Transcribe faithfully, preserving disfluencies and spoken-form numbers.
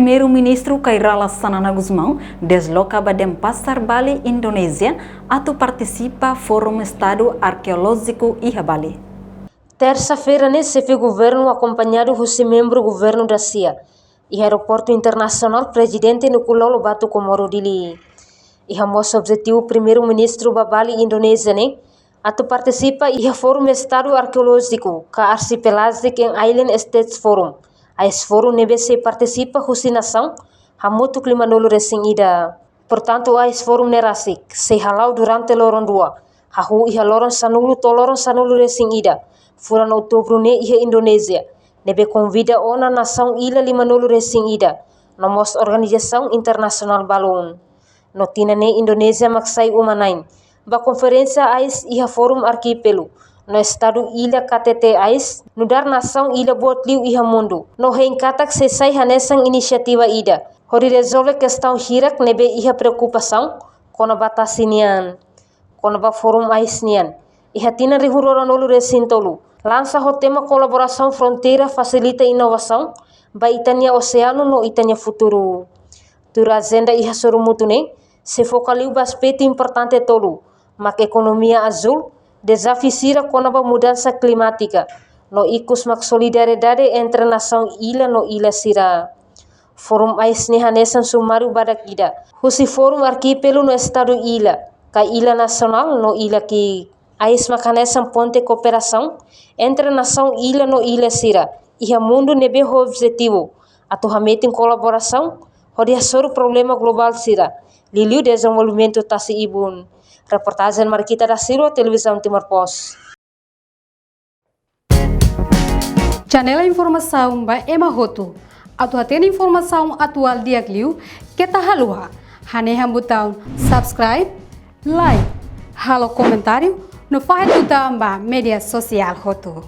Primeiru-Ministru Kay Rala Xanana Gusmão dezloka ba Denpasar, Bali, Indonézia, atu partisipa Fórum Estadu Arkeolójiku iha Bali. Tersa-feira ne'e, xefe governu akompañadu husi membru governu da sia iha Aeroportu Internasionál Prezidente Nicolau Lobato Comoro, Dili. Iha mós objetivu Primeiru-Ministru ba Bali, Indonézia ne'e atu partisipa iha Fórum Estadu Arkeolójiku ka Archipelagic and Island States Forum, ais fórum ne'ebé sei partisipa husi nasaun hamutuk limanulu-resin-ida. Portantu, ais fórum ne'e rasik sei hala'o durante loron rua, hahú iha loron sanulu to'o loron sanulu-resin-ida fulan Outubru ne'e iha Indonézia, ne'ebé konvida ona nasaun ila limanulu-resin-ida no mós organizasaun internasionál balun. No tinan ne'e Indonézia mak sai uma-na'in ba konferénsia ais iha Fórum Arkipelu no Estadu Ila K T T ais, nu'udar nasaun ila boot liu iha mundu, no hein katak sei sai hanesan inisiativa ida hodi rezolve kestaun hirak ne'ebé iha preokupasaun kona-ba tasi nian. Kona-ba fórum ais nian, iha tinan rihun rua ruanulu-resin-tolu, lansa ho tema Kolaborasaun Fronteira Fasilita Inovasaun ba Ita-nia Oseanu no Ita-nia Futuru. Tuir ajenda iha sorumutu ne'e, sei foka liu ba aspetu importante tolu, mak ekonomia azúl, dezafiu sira kona-ba mudansa klimátika, no ikus mak solidariedade entre nasaun ila no ila sira. Fórum ais ne'e hanesan sumáriu badak ida husi Fórum Arkipelu no Estadu ila, ka ila nasionál no ila ki'ik. Ais mak hanesan ponte kooperasaun entre nasaun ila no ila sira iha mundu ne'ebé ho objetivu atu hametin kolaborasaun hodi hasoru problema globál sira, liuliu dezenvolvimentu tasi ibun. Reportajen Marquita da Silva, Televizaun Timor Post. Channel informasaun ba ema hotu. Atu hatene informasaun atuál di'ak liu, keta haluha hanehan butaun subscribe, like, halo komentáriu, no fahe tutan ba média sosiál hotu.